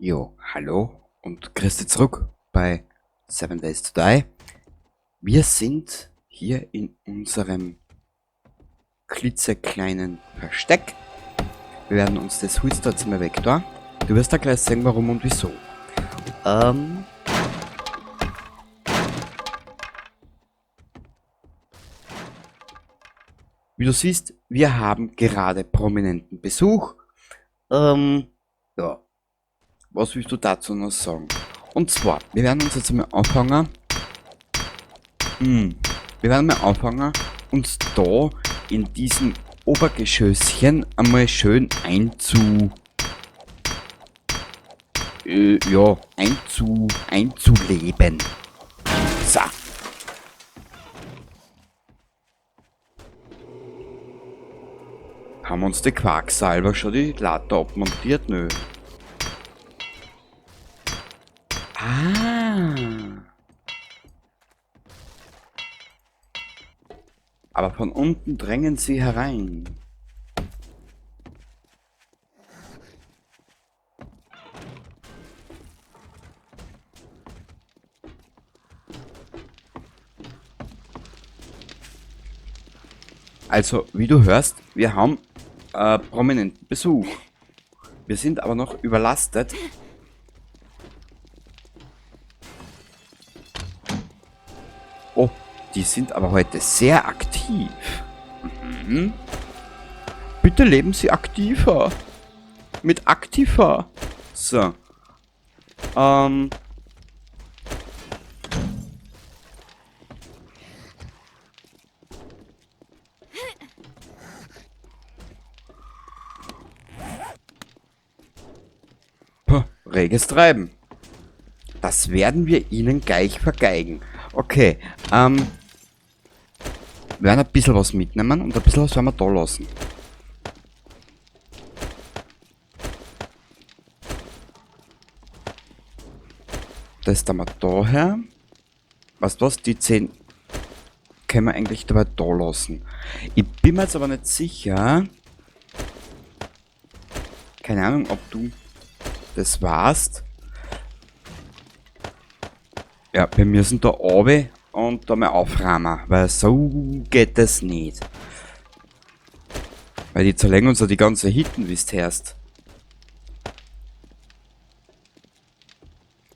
Jo, hallo und grüß dich zurück bei 7 Days to Die. Wir sind hier in unserem klitzekleinen Versteck. Wir werden uns das Holz da jetzt mal weg da. Du wirst da gleich sehen, warum und wieso. Wie du siehst, wir haben gerade prominenten Besuch. Ja. Was willst du dazu noch sagen? Und zwar, wir werden uns jetzt mal anfangen. Wir werden mal anfangen, uns da in diesem Obergeschösschen einmal schön einzuleben. So. Haben uns die Quacksalber schon die Latte abmontiert? Nö. Ah. Aber von unten drängen sie herein. Also, wie du hörst, wir haben prominenten Besuch. Wir sind aber noch überlastet. Oh, die sind aber heute sehr aktiv. Bitte leben Sie aktiver. Mit aktiver. So. Puh, reges Treiben. Das werden wir ihnen gleich vergeigen. Okay, wir werden ein bisschen was mitnehmen und ein bisschen was werden wir da lassen. Das da mal da her. Weißt du was? Die 10 können wir eigentlich dabei da lassen. Ich bin mir jetzt aber nicht sicher. Keine Ahnung, ob du das warst. Ja, wir müssen da runter und da mal aufräumen, weil so geht das nicht. Weil die zerlegen uns ja die ganze Hitten, wie's hörst.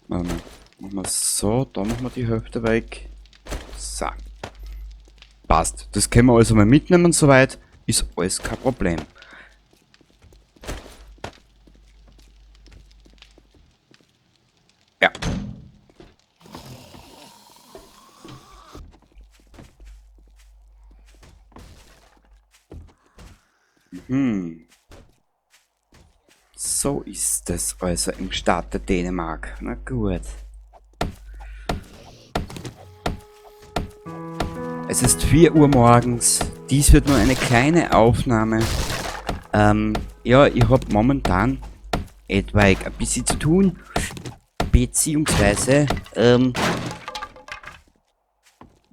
Warte mal, machen wir so, da machen wir die Hälfte weg. So. Passt. Das können wir alles einmal mitnehmen soweit. Ist alles kein Problem. Ja. So ist es also im Staate Dänemark. Na gut. Es ist 4 Uhr morgens. Dies wird nur eine kleine Aufnahme. Ja, ich hab momentan etwaig ein bisschen zu tun. Beziehungsweise ein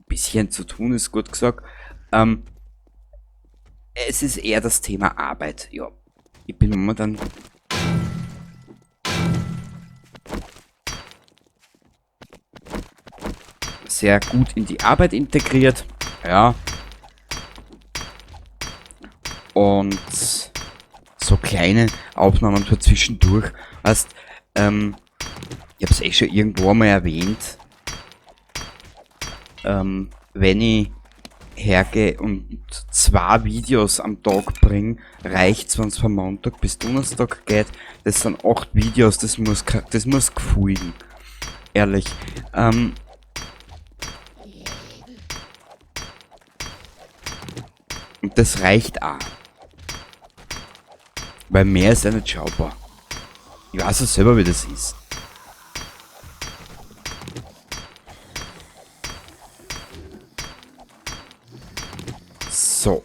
bisschen zu tun ist gut gesagt. Es ist eher das Thema Arbeit. Ja, ich bin momentan sehr gut in die Arbeit integriert. Ja. Und so kleine Aufnahmen für zwischendurch. Weißt, ich hab's eh schon irgendwo einmal erwähnt. Wenn ich hergehe und 2 Videos am Tag bringe, reicht's, wenn's von Montag bis Donnerstag geht. Das sind 8 Videos, das muss gefolgen. Ehrlich. Und das reicht auch. Weil mehr ist ja nicht schaubar. Ich weiß ja selber, wie das ist. So.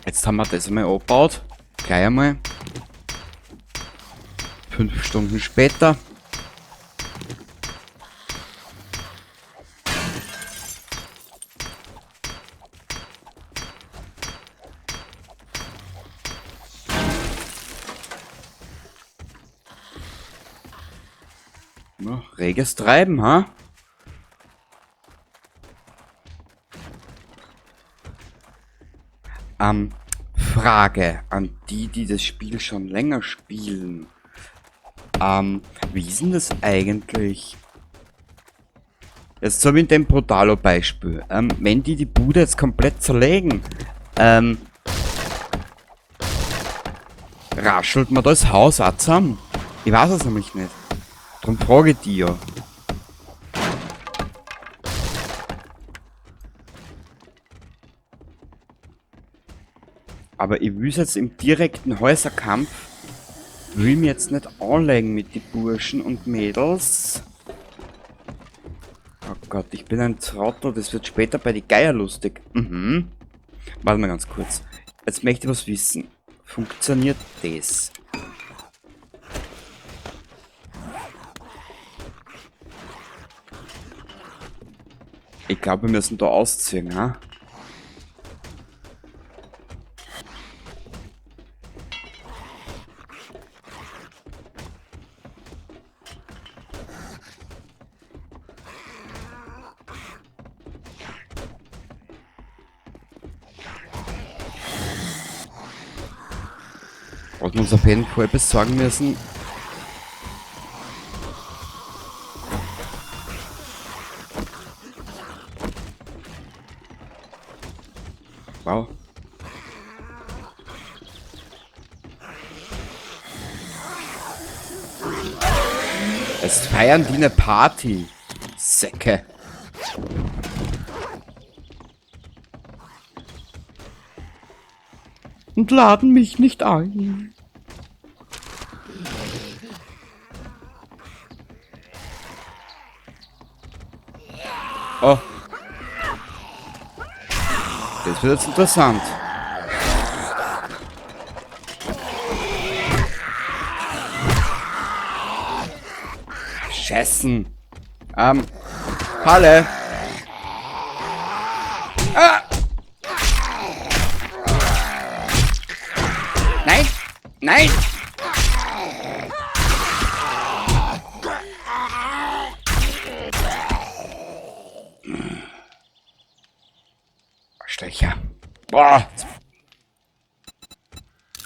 Jetzt haben wir das einmal abgebaut. Gleich einmal. 5 Stunden später. Ja, reges Treiben, ha? Frage an die, die das Spiel schon länger spielen. Wie ist denn das eigentlich? Jetzt so wie in dem Brutalo-Beispiel. Wenn die die Bude jetzt komplett zerlegen, raschelt man das Haus auch zusammen? Ich weiß es nämlich nicht. Drum frage ich die ja. Aber ich will's jetzt im direkten Häuserkampf, will ich mir jetzt nicht anlegen mit den Burschen und Mädels. Oh Gott, ich bin ein Trottel, das wird später bei die Geier lustig. Mhm. Warte mal ganz kurz. Jetzt möchte ich was wissen. Funktioniert das? Ich glaube, wir müssen da ausziehen, ha? Was wir uns auf jeden Fall besorgen müssen. Wow. Jetzt feiern die eine Party. Säcke. Und laden mich nicht ein. Oh. Das wird jetzt interessant. Scheißen. Falle. Ah! Nein! Nein! Arschlöcher. Boah!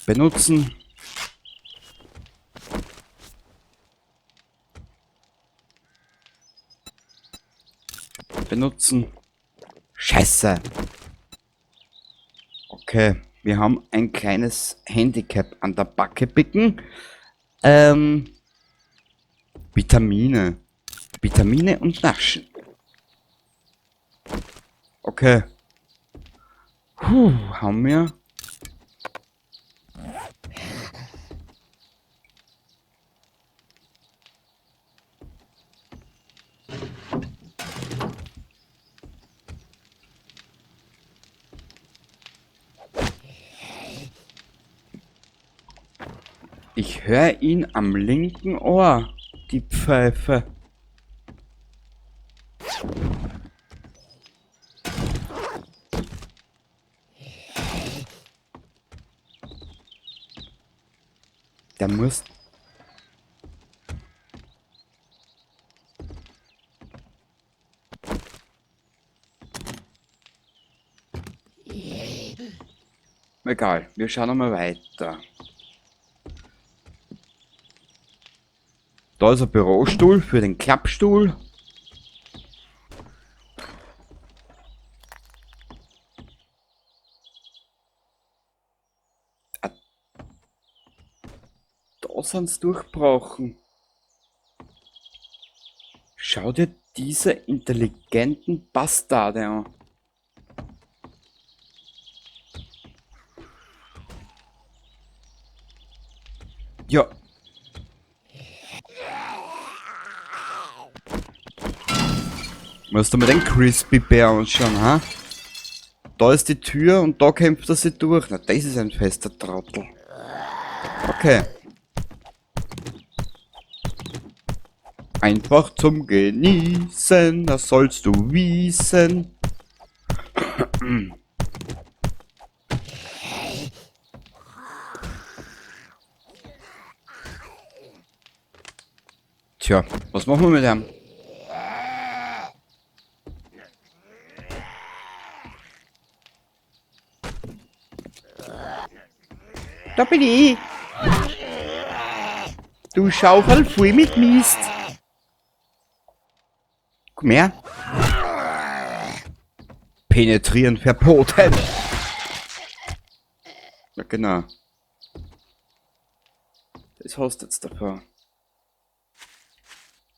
Benutzen. Benutzen. Scheiße. Okay, wir haben ein kleines Handicap an der Backe picken. Vitamine. Vitamine und Naschen. Okay. Puh, haben wir. Ich höre ihn am linken Ohr, die Pfeife. Der muss... Egal, wir schauen nochmal weiter. Da ist ein Bürostuhl für den Klappstuhl. Ah, da sind's durchgebrochen. Schau dir diese intelligenten Bastarde an. Ja. Musst du mal den Crispy Bär anschauen, ha? Da ist die Tür und da kämpft er sich durch. Na, das ist ein fester Trottel. Okay. Einfach zum Genießen, das sollst du wissen. Tja, was machen wir mit dem? Da bin ich. Du Schaufel voll mit Mist. Komm her. Penetrieren verboten. Ja, genau. Das hast du jetzt davor.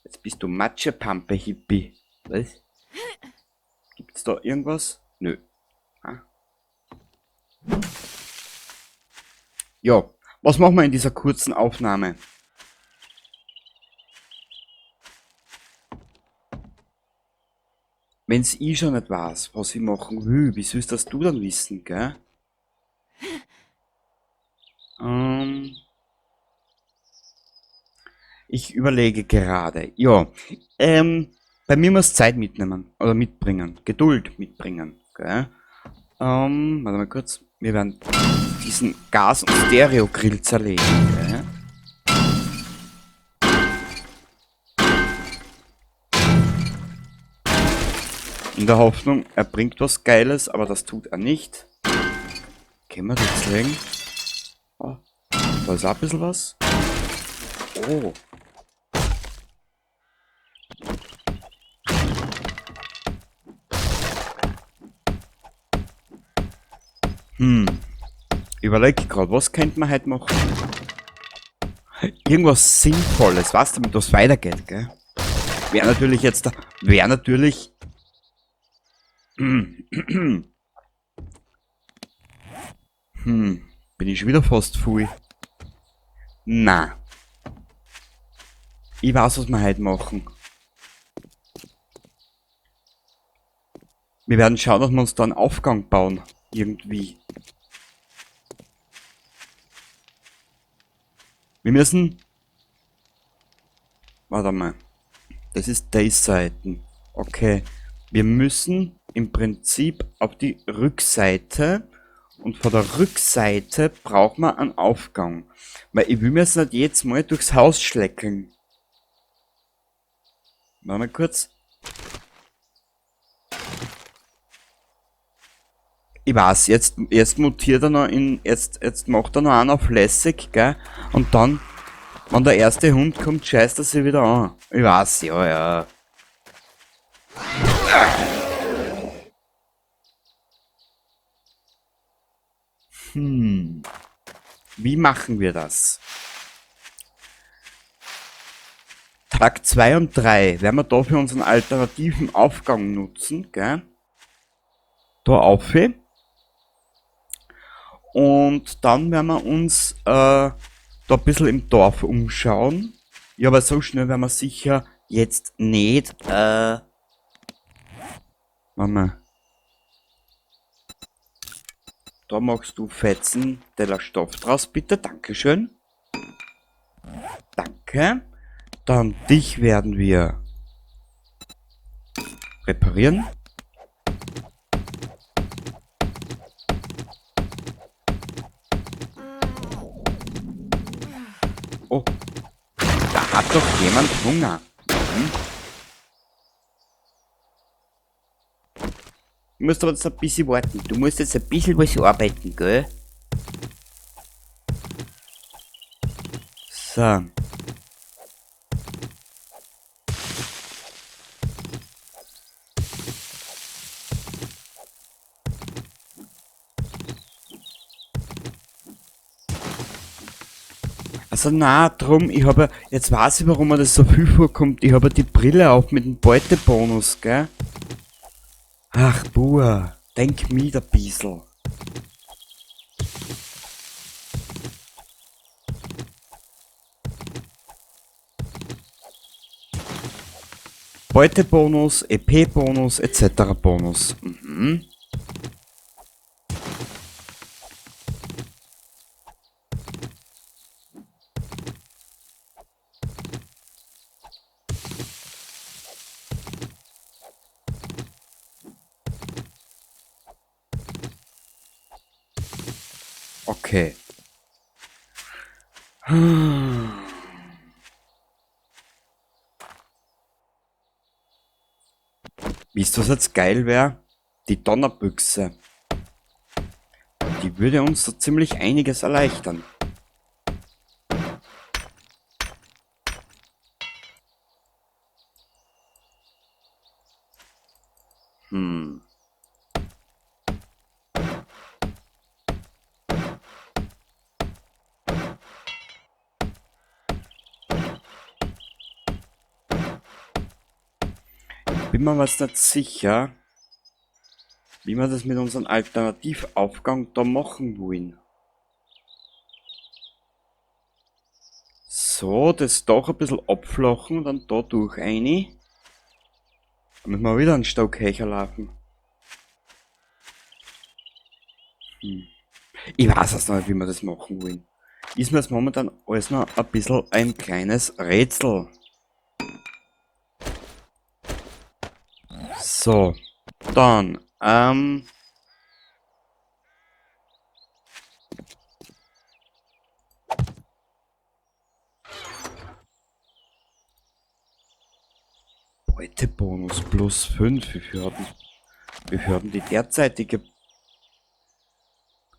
Jetzt bist du Matschepampe, Hippie. Was? Gibt's da irgendwas? Nö. Ah. Ja, was machen wir in dieser kurzen Aufnahme? Wenn's ich schon nicht weiß, was ich machen will, wie sollst das du dann wissen, gell? Ich überlege gerade. Ja, bei mir muss Zeit mitnehmen oder mitbringen, Geduld mitbringen, gell? Warte mal kurz. Wir werden diesen Gas- und Stereo-Grill zerlegen, gell? In der Hoffnung, er bringt was Geiles, aber das tut er nicht. Können wir das legen? Oh, da ist auch ein bisschen was. Oh. Überleg grad, was könnte man heute machen? Irgendwas Sinnvolles, was damit was weitergeht, gell? Wäre natürlich jetzt da, wäre natürlich bin ich schon wieder fast voll. Na. Ich weiß, was wir heute machen. Wir werden schauen, dass wir uns da einen Aufgang bauen. Irgendwie. Wir müssen... Warte mal. Das ist die Seite. Okay. Wir müssen im Prinzip auf die Rückseite. Und von der Rückseite braucht man einen Aufgang. Weil ich will mir jetzt nicht jedes Mal durchs Haus schleckeln. Warte mal kurz. Ich weiß, jetzt mutiert er noch in, jetzt macht er noch einen auf lässig, gell? Und dann, wenn der erste Hund kommt, scheißt er sich wieder an. Ich weiß, ja, ja. Wie machen wir das? Tag 2 und 3 werden wir da für unseren alternativen Aufgang nutzen, gell? Da auf. Und dann werden wir uns da ein bisschen im Dorf umschauen. Ja, aber so schnell werden wir sicher jetzt nicht. Warte mal. Da machst du Fetzen Teller Stoff draus, bitte. Dankeschön. Danke. Dann dich werden wir reparieren. Oh, da hat doch jemand Hunger. Du musst aber jetzt ein bisschen warten. Du musst jetzt ein bisschen was arbeiten, gell? So. Also na, drum, ich habe, jetzt weiß ich, warum mir das so viel vorkommt. Ich habe die Brille auf mit dem Beutebonus, gell? Ach, Bua, denk mit ein bissl. Beutebonus, E P-Bonus, et cetera Bonus. Okay. Wisst ihr, was jetzt geil wäre? Die Donnerbüchse. Die würde uns so ziemlich einiges erleichtern. Hm. Bin mir was nicht sicher, wie wir das mit unserem Alternativaufgang da machen wollen. So, das Dach ein bisschen abflachen und dann da durch rein. Dann müssen wir wieder einen Stock höher laufen. Hm. Ich weiß es noch nicht, wie wir das machen wollen. Ist mir das momentan alles noch ein bisschen ein kleines Rätsel. So, dann, Beutebonus plus 5, wie viel hatten die derzeitige?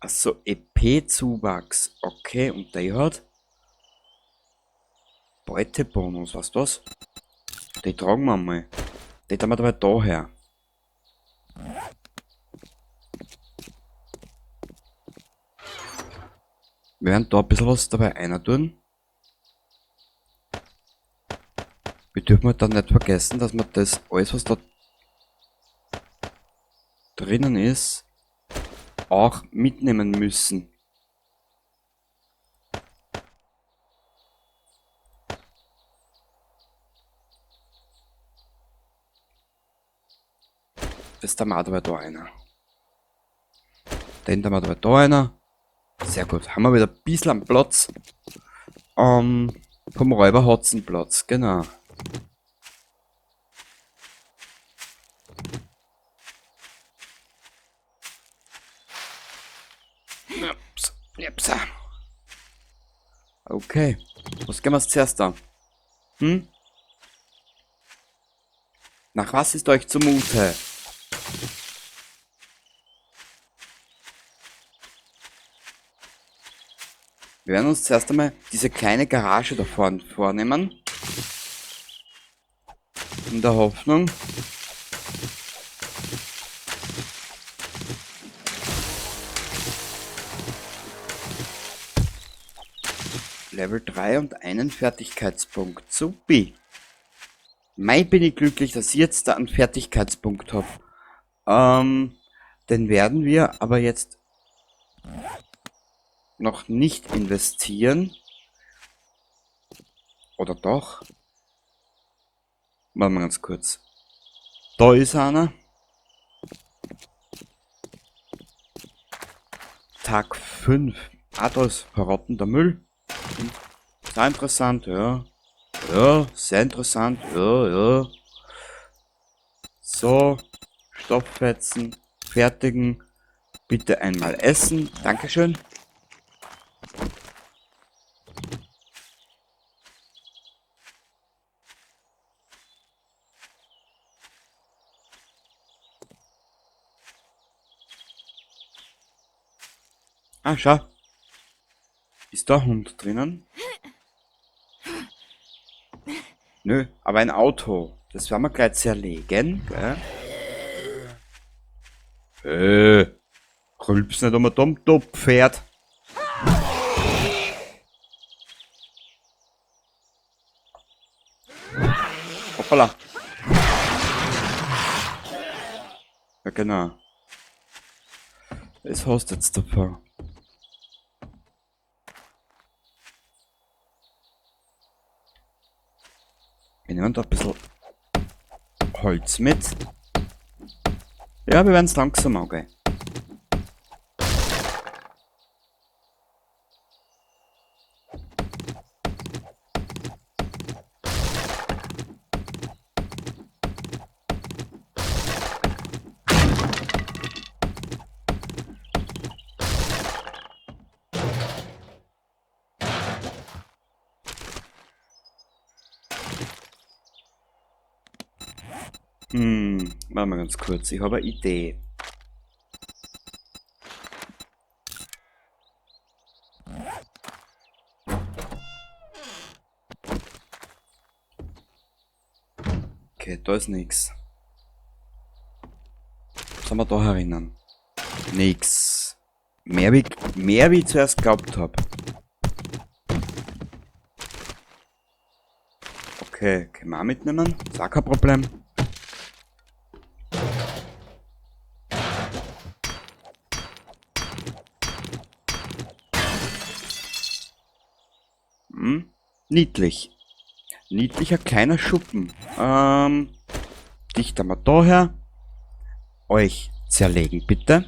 Achso, E P-Zuwachs, okay, und der hat Beutebonus, weißt du was? Die tragen wir mal. Die tun wir dabei da her. Wir werden da ein bisschen was dabei einer tun. Wir dürfen halt dann nicht vergessen, dass wir das alles, was da drinnen ist, auch mitnehmen müssen. Das da wir da einer. Den da wir da einer. Sehr gut. Haben wir wieder ein bisschen am Platz. Vom Räuberhotzenplatz, genau. Ups, ups. Okay. Was gehen wir zuerst an? Hm? Nach was ist euch zumute? Wir werden uns zuerst einmal diese kleine Garage da vorne vornehmen. In der Hoffnung, Level 3 und einen Fertigkeitspunkt. Supi. Mei, bin ich glücklich, dass ich jetzt da einen Fertigkeitspunkt hab. Den werden wir aber jetzt noch nicht investieren. Oder doch? Warte mal ganz kurz. Da ist einer. Tag 5. Ah, da ist verrottender Müll. Sehr interessant, ja. Ja, sehr interessant. Ja, ja. So. Stofffetzen. Fertigen. Bitte einmal essen. Dankeschön. Ah, schau. Ist da ein Hund drinnen? Nö, aber ein Auto. Das werden wir gleich zerlegen, gell? Rülps nicht um ein dumm, du Pferd. Hoppala. Ja, genau. Das hast du jetzt davon. Wir nehmen da ein bisschen Holz mit. Ja, wir werden's langsam angehen. Warte mal ganz kurz, ich habe eine Idee. Okay, da ist nix. Was haben wir da herinnen? Nix. Mehr wie ich zuerst geglaubt hab. Okay, können wir auch mitnehmen. Ist auch kein Problem. Niedlich. Niedlicher kleiner Schuppen. Dich da mal daher. Euch zerlegen, bitte.